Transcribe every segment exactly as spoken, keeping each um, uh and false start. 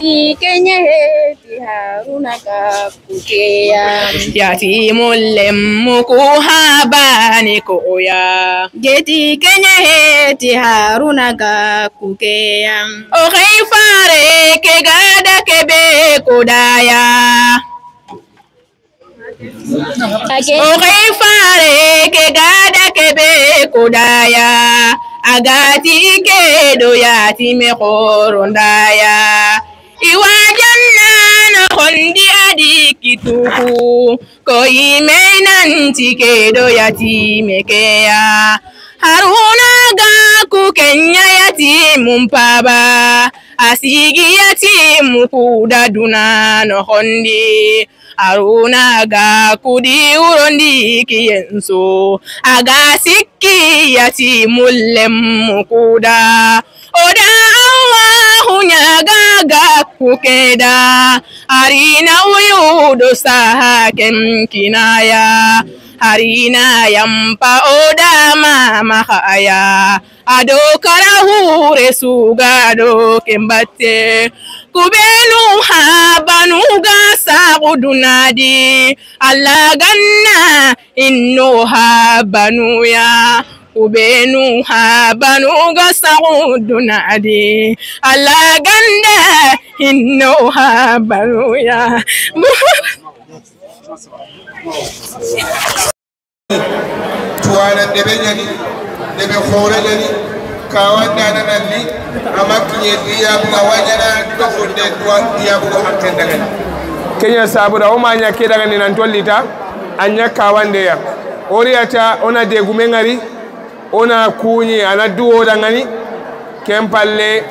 Ti keɲe he ti Haruna ga kukeya. Yatimu lemmu ku habani koya. Geti keɲe he ti Haruna ga kukeya. O xey fare ke gada kebe kodaya. O xey fare ke gada kebe kodaya. Agati ke do yatime xorondaya. Iwa janna no xondi adi kituku. Ko ime nanti ke do yatime keya. Haruna ga ku kenya yatimun paba. Asigi yatimu kuda duna no xondi. Haruna ga kudi urondi kiyenso. Aga sikki yatimu lemmu kuda. Oda Allahu ɲaga ga kukeda. Arina wuyudo saha ken kinaya. Arina yampa oda mama khaya. Ado kara hure suga do kembate. Kubenu habanu ga sagu dunadi. Alla ganna inno habanuya. Kubenu habanu ga sagu dunadi. Alla ganda inno habanuya. Tuwana debe ɲani, debe xore ɲani, kawanda na nalli, ama kiɲe diya buga wanyana, dofonde tuwa diya buga hakken dagani. Kenya sabura, o ma ɲa ke dagani nan tollita, a ɲa kawande ya. Oriyata, ona degume ŋari, ona kuɲi, ana duwo dangani, ken palle,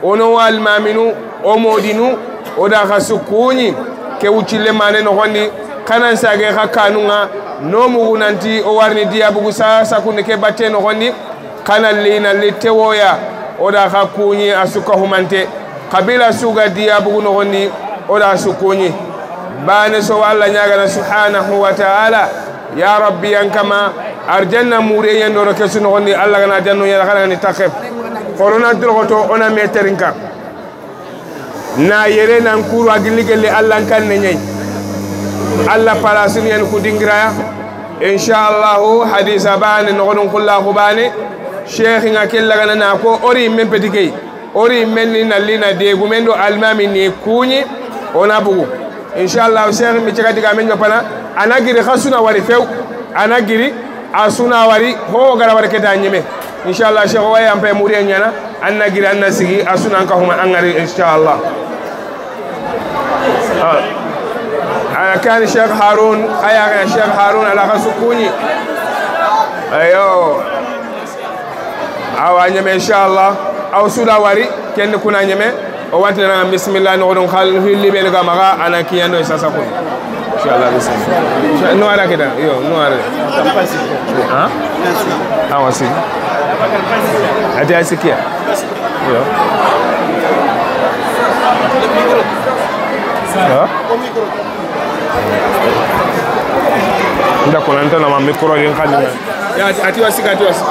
Ono wa almaminu, o modinu, o da xa su kuɲi, ke wucille mane noxondi, xanan sage xa kanunga, no mugu nanti o warni diya bugu sa, sakunde ke batte noxondi, xana li na li tewoya, o da xa kuɲi a su ka humante, xabila su ga diya bugu noxondi, o da su kuɲi. Bane so wa Alla ɲagana subhanahu wa ta'ala, ya Rabbi, yan kama, arjanna mure yen doro ke su noxondi, Alla gana janno yala xana ni taxe. Xorona doroxoto, ona meterinka. Na yere nan kuru a gilli gelle Alla kan ne ɲay. Alla palasini yan ku dingiraya. Inshallah, hadisa bane, noxonun xulla xubane. Sheikh nga kella gana na ko ori men petikey. Ori men ni nalli na degumen do almami ni kuɲi, ona bugu. Inshallah, Cheikh mi cega diga men ɲopana, ana giri xa suna wari few, ana giri a suna wari, ho gara wari keta ɲeme. Inshallah, Cheikh waya ampe muriya ɲana, ana giri, ana sigi, a suna an ka huma an gari, inshallah. Ah. Ana kan Cheikh Harun, aya Cheikh Harun ala xa su kuɲi. Ayo. Awa ɲeme, inshallah. Aw su da wari, ken kuna ɲeme. O wati na bismillah, no don xal hilli be ga maga, ana kiyando sasa ko. Inshallah, bismillah. No ara keda, yo, no ara. Ha? Awa si. Ati asi kiya. Yo. Ha? Nda ko nan tana ma micro yin xadi. Ya, ati wasi, ati wasi.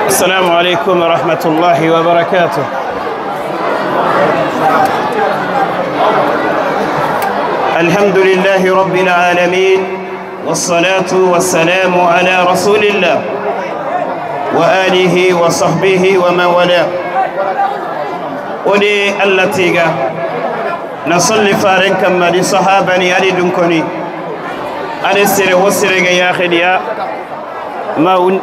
السلام عليكم ورحمة الله وبركاته. الحمد لله رب العالمين، والصلاة والسلام على رسول الله وآله وصحبه ومن والاه. O de Alla tiga. Na salli faren kamma di sahabani adi dunkoni. Adi sere wo sere ga yaxidiya. Ma wun.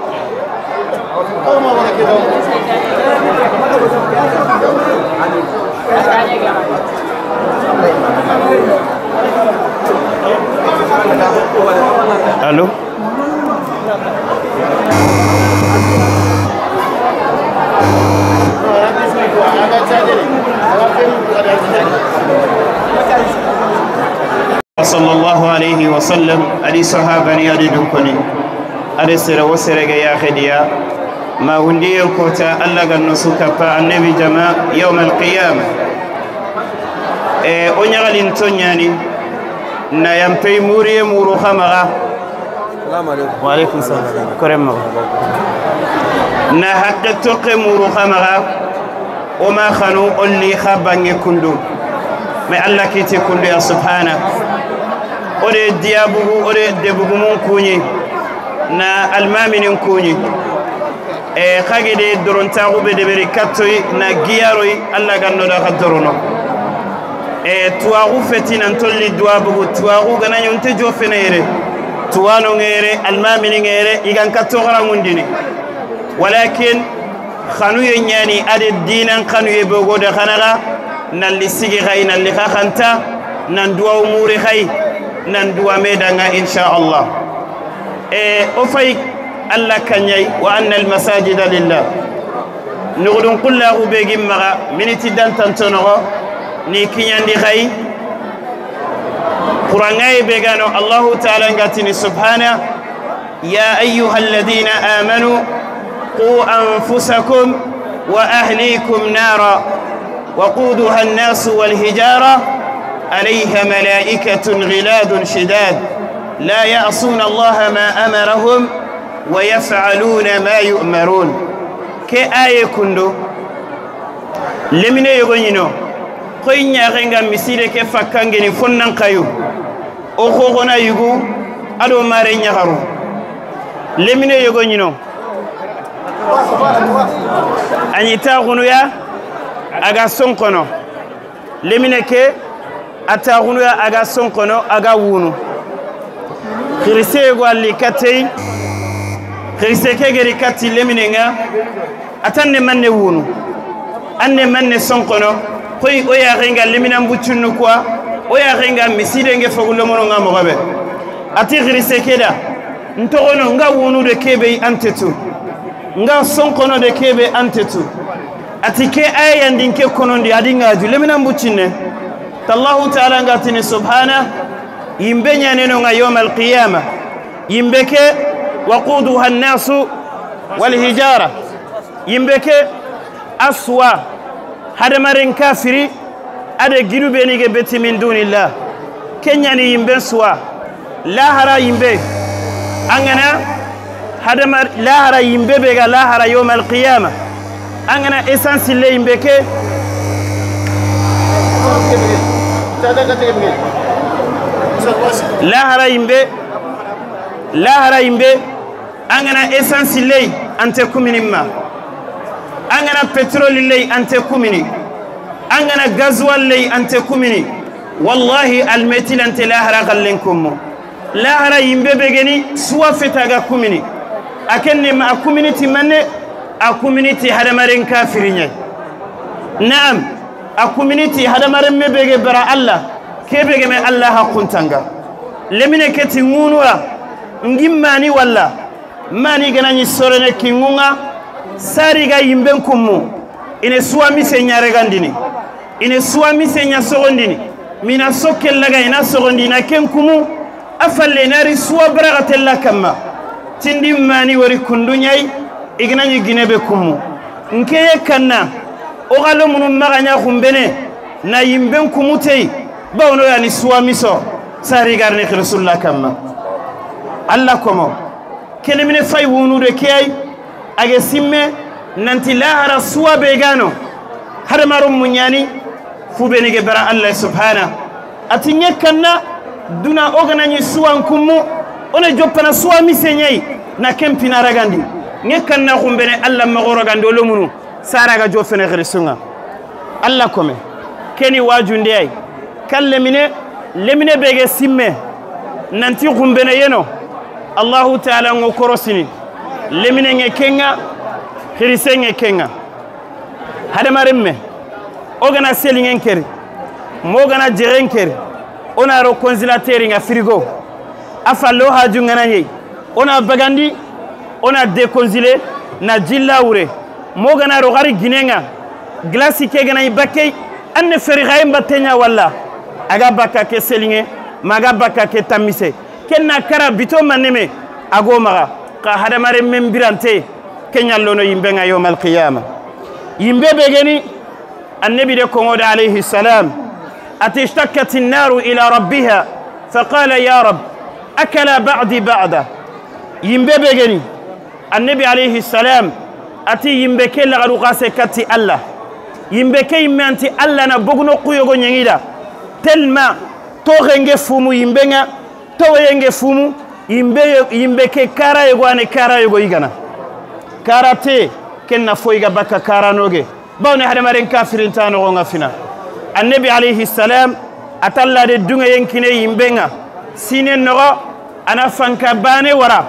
Allo? صلى الله عليه وسلم، adi sahabani adi dunkoni, adi sere wo sere ga yaxidiya, ma wundiyen kota Alla ga no su kappa annabi jama yawmal qiyama. E, o ɲaxalin to ɲani, na yampey muriye muru xa maxa. Salamu alaikum. Wa alaikum salam. Kore maxa. Na haqqe toqe muru xa maxa, o ma xanu o li xa banŋe kundu. Mais Alla kiti kundu ya subhana. O de diya bugu, o de debugumun kuɲi, na almaminin kuɲi. E xa gede dorontaxu be deberi kattoyi na giyaroyi, Alla ga no da xa dorono. E tuwaxu feti nan tolli duwa bugu, tuwaxu gana ɲonte jo fene yere, tuwano ŋere, almamini ŋere, i gan katto xara ŋundini. Walakin xanuye ɲani, a de dinan xanuye bogo de xanaxa, nalli sigi xayi, nalli xa xanta, nan duwawu muri xayi, nan duwa me danga, insha Allah. E o fay Alla kaɲayi, wa anna almasajida lillah. Nugudun kullaxu be gin maxa, miniti dantanto noxo, ni kiɲandi xayi. Quranŋaye be gano, Allahu taala nga tini subhana, يا أيها الذين آمنوا قوا أنفسكم وأهليكم نارا وقودها الناس والحجارة عليها ملائكة غلاظ شداد لا يعصون الله ما أمرهم ويفعلون ما يؤمرون. Ke aye kundo, lemine yogo ɲino, xoyi ɲaxenga miside ke fakkangeni fonnan xayu. O xoxona yugu, a do mare ɲaxaru. Lemine yogo ɲino. A ɲi taxunuya, a ga sonkono. Lemine ke, a taxunuya, a ga sonkono, a ga wunu. Xirise yogo a li kattey. Xirise ke geri katti lemine ŋa. A tan ne manne wunu, an ne manne sonkono, xoyi o yaxenga liminan buccunnu kuwa, o yaxenga misidenge fogu lomono ŋa moxo be. A ti xirise ke da, n toxono nga wunu de kebe an tetu, nga sonkono de kebe an tetu. A ti ke ayandin ke konondi a di ŋa ju liminan buccinne. Tallahu taala nga tini subhana, yimbe ɲaneno ŋa yawma alqiyama, yimbe ke, waquduha annasu walhijara. Yimbe ke, a suwa hadamaren kafiri, a de ginu be ni ge beti min dunillah. Ke ɲani yimben suwa. Lahara yimbe. An gana hadama lahara yimbe be ga lahara yawmal qiyama. An gana essence le yimbe ke. Lahara yimbe. Lahara yimbe. An gana essence ley, an te kumini ma. An gana pétrole ley, an te kumini. An gana gasoil ley, an te kumini. Wallahi, almeti lante lahara xallen kummu. Lahara yimbe be geni, suwa feta ga kumini. A kenne ma a kumini ti manne, a kumini ti hadamaren kafiriɲe. Naam, a kumini ti hadamaren me be ge bara Allah, ke be ge me Allah haqqun tanga. Lemine ke ti ŋunuwa, ngi mani walla, mani gana ɲi sorene ki ŋuŋa, sari ga yimben kummu, ine suwa mise ɲaregandini, ine suwa mise ɲa sogondini, mina sokke laga ina sogondi ina ken kumu, a falle nari suwa baraga tella kamma, tindi mani wori kundu ɲayi, i gana ɲi gine be kummu. Nke ye kanna, o ga lomunu maga ɲa xumbene, na yimben kumu tey, bawno yani suwa miso, sari garni xirisulla kamma. Allah komo, ke lemine fay wunu de ke ay, a ge simme, nanti lahara suwa be gano, hadamaro muɲani, fu be ni ge bara Allah subhana. A ti ŋe kanna, duna o gana ɲi suwan kummu, o ne joppana suwa mise ɲayi, na ken pina ragandi. Ŋe kanna xumbene Allah mago ragandi o lomunu. Sara ga jo fene xirisunŋa. Allah kome. Keni wajunde ay. Kan lemine, lemine be ge simme. Nanti xumbene yeno. Allahu taala ŋo korosini. Lemine ŋe kenŋa, xirise ŋe kenŋa. Hadamaren me. O gana seliŋen keri. Mo gana jexen keri. O na ro congélateur ŋa frigo. A fallo haju ŋana ɲeyi. O na bagandi, o na décongelé, na jilla wure. Mo gana ro gari ginenŋa, glace ke gana i bakkey, an ne feri xayen batte ɲa walla. A ga bakka ke seliŋe, ma a ga bakka ke tammise. Ken na kara bito maneme, a go maxa, xa hadamaren men birante, ke ɲallono yimbe ŋa yawmal qiyama. Yimbe be geni, Annabi de konŋo da alayhi salam, a ti, اشتكت النار إلى ربها فقال يا رب أكل بعضي بعضا. Yimbe be geni, Annabi alayhi salam, A ti yinbe ke laxadu xase katti Alla. Yinbe ke yinme anti Alla na bogu noxu yogo ɲeŋi da. Telma toxenge fumu yinbe ŋa, towoyenge fumu yinbe, yinbe ke kara yogo ane kara yogo yigana. Kara te, ken na fo yiga bakka kara noge. Bawni hadamaren kafirinta noxo ŋa fina. Annabi alayhi salam, a talla de duŋeyen kine yinbe ŋa. Sinen noxo, a na fanka bane wara.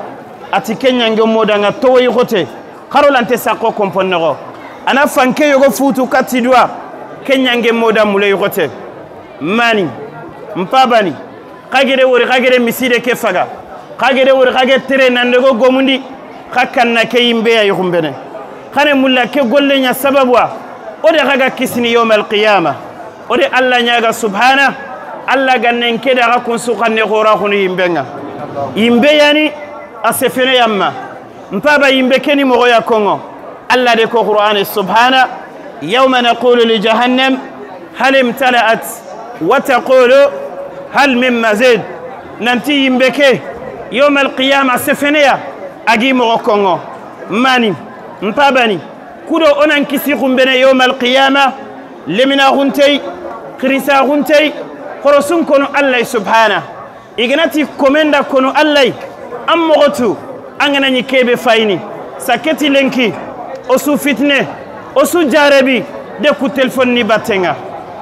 A ti ke ɲange moda ŋa towoyi xote. Xaro lante sakko kompon noxo. A na fanke yogo futu katti duwa. Ke ɲange moda muley xote. Mani, n pabani, xa gere wori, xa gere miside ke faga, xa gere wori, xa gere tere nan dogo gomundi, xa kanna ke yinbe ya yuxumbene. Xane mulla ke golle ɲa sababuwa, o de xa ga kisini yawmal qiyama. O de Alla ɲaga subhana, Alla gannen ke da xa kunsu xanne xora xunu yinbe ŋa. Yinbe yani a sefene yamma. N paba yinbe keni moxo ya konŋo. Alla de ko Qur'ane subhana, yawma naqulu li jahannam hal imtala'at wa taqulu hal min mazid. Nanti yinbe ke, yawmal qiyama sefeneya, a gi moxo konŋo. Mani, n pabani, kudo o nan kisi xumbene yawmal qiyama, lemina xuntey, xirisa xuntey, xorosun kono Alla subhana. I ga na ti komen da kono Alla yi, an moxo tu, an ga na ɲi kebe fayini, saketi lenki, o su fitine, o su jarebi, de ku telefoni ni batten ŋa.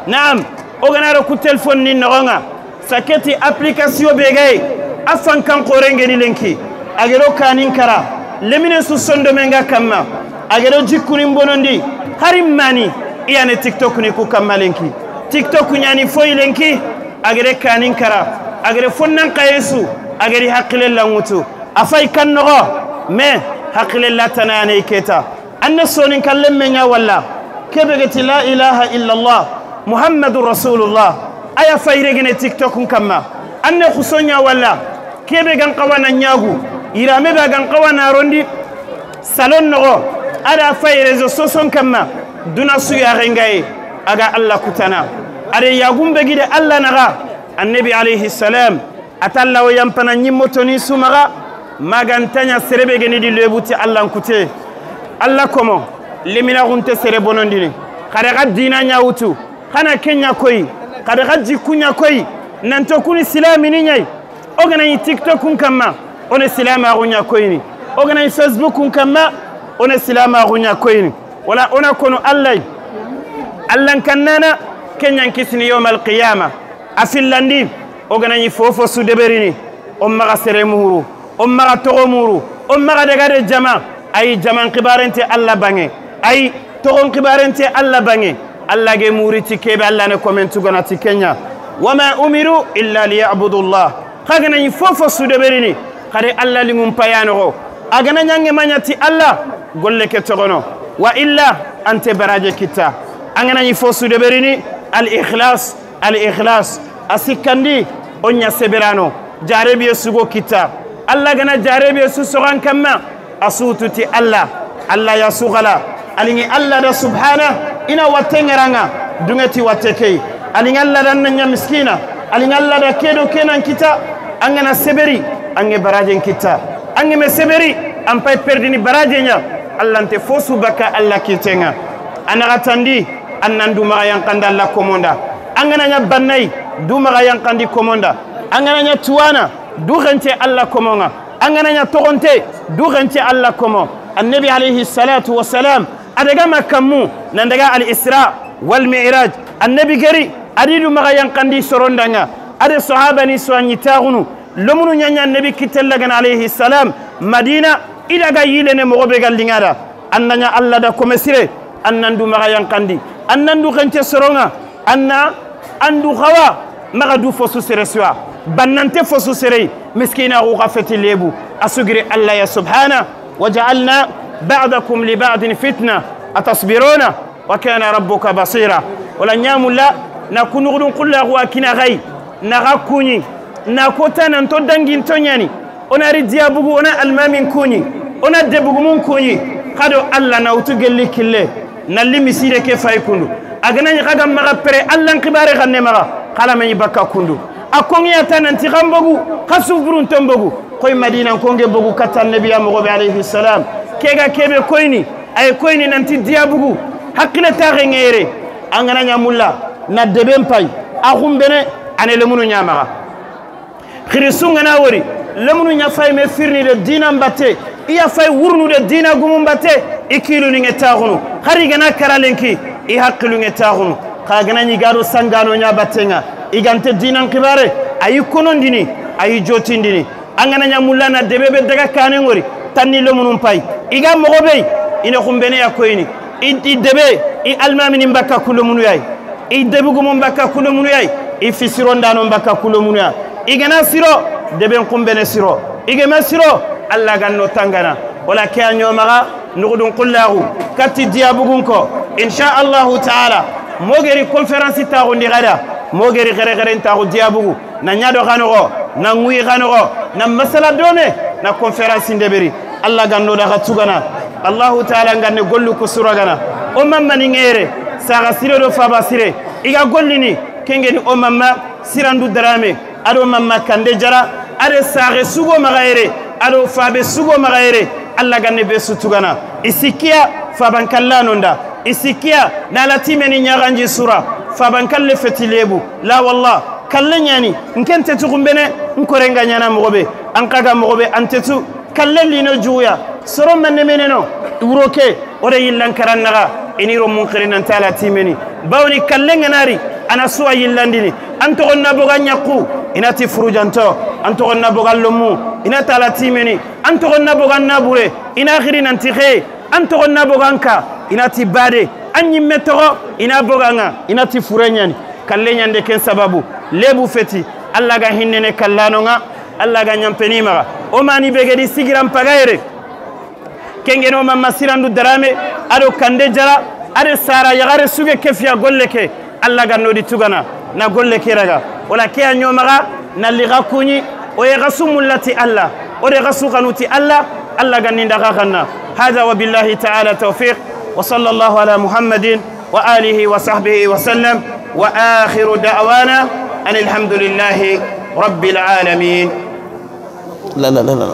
Naam, o ga na ro ku telefoni ni noxon ŋa, saketi application be ga yi, a fankan xoren ŋeni lenki, a gero kanin kara, lemine su sondomen ŋa kamma, a gero jikkunin bonondi, hari mani, i yane TikTok ni ku kamma lenki. TikTok ɲani foyi lenki, a gere kanin kara, a gere fonnan kayesu, a geri haqile lanŋutu. A fay kan noxo, me haqile latana ne keta. Anne sonin kallen me ɲa walla, kebe geti la ilaha illallah, Muhammadu Rasulullah. A ya fay regene TikTok n kamma. Anne xuso ɲa walla, kebe gan xawa na ɲagu, yirame be a gan xawa na rondi, salon noxo, a da fay réseaux sociaux n kamma, duna su yaxen ga yi, a ga Alla kutana. A de yagun be gide Alla naxa, Annabi alayhi salam, a talla o yanpana ɲimmotoni su maxa, magantaɲa serebe geni di lebuti Alla n kute. Alla komo, lemina xunte sere bonondini, xare xa dina ɲa wutu, xana ke ɲa koyi, xare xa jikku ɲa koyi, nanto kuni silamini ɲa yi. O ga na ɲi TikTok n kamma, o ne silamaxu ɲa koyini. O ga na ɲi Facebook n kamma, o ne silamaxu ɲa koyini. Wala o na kono Alla yi. Alla n kannana, ke ɲan kisini yawmal qiyama. A fillandi, o ga na ɲi fofo su deberini, o maxa sere muuru, o maxa toxo muuru, o maxa daga de jama. Ayi, jaman xibarente Alla banŋe. Ayi, toxon xibarente Alla banŋe. Alla ge muuri ti kebe, Alla ne komen tugana ti ke ɲa. Wa ma umiru illa liyabudu Allah. Xa ga na ɲi fofo su deberini, xare Alla linŋun paya noxo. A ga na ɲange maɲa ti Alla, golle ke toxono. Wa illa, ante baraje kitta. An ga na ɲi fo su deberini, al ikhlas, al ikhlas. A sikkandi, o ɲa seberano. Jarebiye su go kitta. Alla ga na jarebiye su soxan kamma. A su tu ti Alla, Alla ya su xala. A linŋi Alla da subhana, i na watte ŋaraŋa, dunŋe ti watte ke yi. A linŋi Alla da na ɲa miskina, a linŋi Alla da ke do ke nan kita, an ga na seberi, an ŋe barajen kita. An ŋe me seberi, an pay perdini baraje ɲa, Alla nte fo su bakka Alla kiteŋa. A naxa tandi, an nan du maxa yanqandi Alla komonda. An ga na ɲa bannayi, du maxa yanqandi komonda. An ga na ɲa tuwana, du xence Alla komoŋa. An ga na ɲa toxonte, du xence Alla komo. Annabi alayhi salatu wassalam, a daga ma kammu, nan daga al Isra wal Mi'raj. Annabi geri, a di du maxa yanqandi sorondaŋa. A de sahabani su a ɲi taxunu. Lomunu ɲaɲa Annabi kitte lagana alayhi salam. Madina, i daga yilene moxo be ga linŋa da. An na ɲa Alla da kome sire, an nan du maxa yanqandi, an nan du xence soroŋa, an na an du xawa, maxa du fo su sere suwa, bannante fo su sere, miskina xu xa feti lebu, a su giri Alla ya subhana, wa ja'alna ba'dakum li ba'din fitna, atasbiruna, wa kana rabbuka basira. Wala ɲamulla, na kunuxudun xulla xu a kina xayi, na xa kuɲi, na kota nan to dangin to ɲani. O na ri diya bugu, o na almamin kuɲi, o na debugumun kuɲi, xa do Alla na wutu gelli kille, na li miside ke fay kundu. A ga na ɲi xa ga maxa pere Alla n xibare xanne maxa, xa la me ɲi bakka kundu. A koŋiya ta nanti xa n bogu, xa su burun to n bogu, koy Madina n konge bogu katta Annabiya moxo be alayhi salam. Ke ga kebe koyni, A yi koyini nanti diya bugu, hakkile taxe ŋa yere. An ga na ɲa mulla na deben pay, a xumbene, a ne lemunu ɲa maxa. Xiri su ŋa na wori, lemunu ɲa fay me firini de diina n batte, i ya fay wurunu de diina gumu n batte, i kiilunu ŋa taxunu. Xari ga na kara lenki, i hakkilu ŋa taxunu. Xa ga na ɲi ga do sangano ɲa batte ŋa, i ga nte diinan xibare, a yi konondini, a yi jotindini. An ga na ɲa mulla na debe be daga kaane ŋori, tanni lemunun pay. I ga moxo be yi, i na xumbene ya koyini. I, i debe, i almamini n bakka ku lemunu ya yi. I debugumu n bakka ku lemunu ya yi. I fisirondaano n bakka ku lemunu ya. I ga na siro, deben xumbene siro. I ga ma siro, Alla ga no tangana. Wala ke a ɲo maxa, nuxudun xullaxu, katti diya bugun ko. Insha Allahu taala, mo geri conférence taxundi xada, mo geri xere xeren taxu diya bugu. Na ɲa do xa noxo, na ŋuyi xa noxo, na masala dome, na conférence ndeberi. Alla ga no daga tugana. Allahu taala n ga ne gollu ku suragana. O mamma ni ŋa yere, saxa sire do faba sire. I ga gollini, ke ŋeni o mamma Sirandu Darame, a do mamma Kande Jara, a de saxe su go maxa yere, a do fabe su go maxa yere. Alla ga ne be su tugana. I sikki ya faban kallano nda. I sikki ya na la timeni ɲaxanji sura. Faban kalle feti lebu. La wallah. Kalle ɲani, n ke nte tu xumbene, n kore n ga ɲana moxo be, an xa ga moxo be, an te tu, kalle lino juya, soro manne meneno, wuro ke, o de yillan karan naxa, i ni ro mun xiri nan tala timeni. Bawni kalle ŋa na ri, a na suwa yillandini, an toxon na boga ɲaxu, i na ti furujanto, an toxon na boga lomu, i na tala timeni, an toxon na boga nabure, i na xiri nan ti xe, an toxon na boga n ka, i na ti bade, an ɲimme toxo, i na boga ŋa, i na ti fure ɲani. Kalle ɲande ken sababu, lebu feti, Alla ga hinnene kallano ŋa, Alla ga ɲampeni maxa. O mani be gedi sigiran paga yere. Ke ŋeni o mamma Sirandu Darame, a do Kande Jara, a de sara yaxare su ge kefiya golle ke, Alla ga no di tugana, na golle ke raga. Wala ke a ɲo maxa, na lixa kuɲi, o ye xa su mulla ti Alla, o de xa su xanu ti Alla, Alla ga ni nda xa xanna. Hada wa billahi taala tawfiq, wa sallallahu ala Muhammadin وآله وصحبه وسلم، وآخر دعوانا أن الحمد لله رب العالمين. La, la, la, la, la.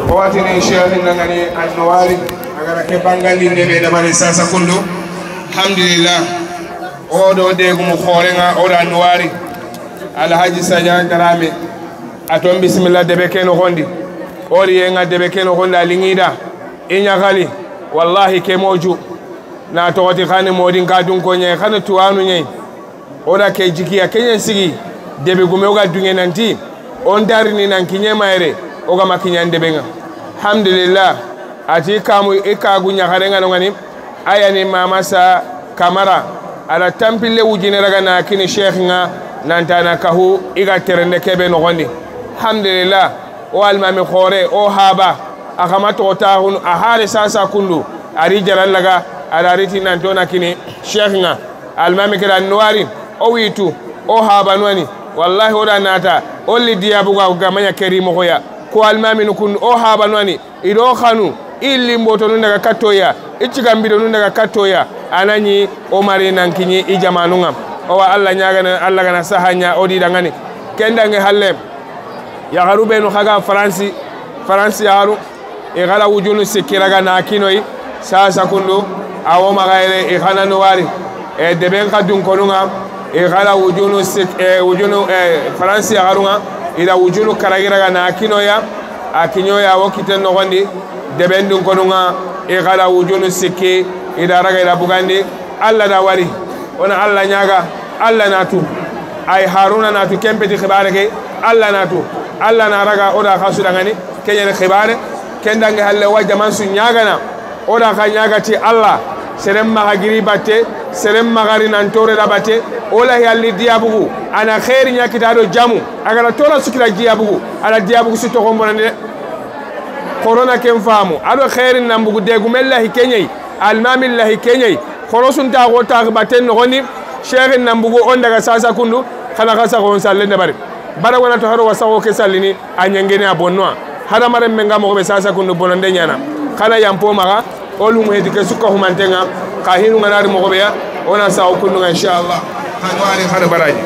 O wa tini Cheikh Nangani Anwari, a ga ra ke bangandi ndebe dabari sasa kundu. Alhamdulillah. O do degumu xoore ŋa, o da Anwari. Alhaji Sadia Darame. A ton bisimilla debe ke noxondi. O ri ye ŋa debe ke noxondi a liŋi da. I ɲaxali. Wallahi ke moju. Na toxoti xani modin ka dun ko ɲayi, xani tuwanu ɲayi. O da ke jikiya, ke ɲen sigi, debi gume o ga dunŋe nanti, o n darini nan kiɲe mayere, o ga ma kiɲan debe ŋa. Alhamdulillah, a ti kamu i kagu ɲaxare ŋa no ŋani, a ya ni Mama Sa Kamara, a da tanpille wujine raga na kini Cheikh ŋa, nanta na kahu, i ga terende kebe noxondi. Alhamdulillah, o almami xoore, o haba, a xa ma toxo taxunu, a hare sasa kundu, a ri jarallaga, a da riti nanto na kini, Cheikh ŋa, almami kira nuwari, o witu, o haba nuwani, wallahi o da nata, o li diya buga ga maɲa keri moxoya, ko almami nu kundu, o haba nuwani, i do xanu, i limbotonu daga kattoya, i cigambidonu daga kattoya, a na ɲi o mari nan kiɲi i jamanu ŋa. O wa Alla ɲagana, Alla gana saha ɲa o di dangani. Ken dange halle, yaxaru benu xa ga Faransi, Faransi yaxaru, i xa la wujunu sikki raga na kinoyi, sasa kundu, a wo maxa yere, i xa na no wari. E deben xa dun konu ŋa, i xa la wujunu sik-, e, wujunu, e, Faransi yaxaru ŋa, i da wujunu karagi raga na kinoya, a kiɲoya wo kiten noxondi, deben dun konu ŋa, i xa la wujunu sikki, i da raga i da bugandi, Alla da wari, o na Alla ɲaga, Alla na tu. Ay Haruna na tu, ken peti xibare ke, Alla na tu. Alla na raga, o da xasu dangani, ke ɲene xibare, ken dange halle wa jaman su ɲagana, o da xa ɲaga ti Alla, seren maxa giri batte, seren maxa ri nan tore da batte, o la yalli diya bugu, a na xeeri ɲa kita do jamu, a ga ra tora su kita diya bugu, a la diya bugu su toxon bonandi de. Korona ken famu, a do xeeri nan bugu degume lahi ke ɲeyi, almami lahi ke ɲeyi, xorosun taxo taxi batten noxondi, Cheikh nan bugu o n daga sasa kundu, xa na xa saxo n sallen dabari. Bara wona to haro wa saxo ke sallini, a ɲengeni a bonno wa. Hadamaren men ga moxo be sasa kundu bononde ɲana. Xa na yampo maxa, o lumu heti ke sukka humanten ŋa, xa hinu ŋa na ri moxo be ya, o na saxo kundu ŋa, inshallah. Xa no ari xa na baraji.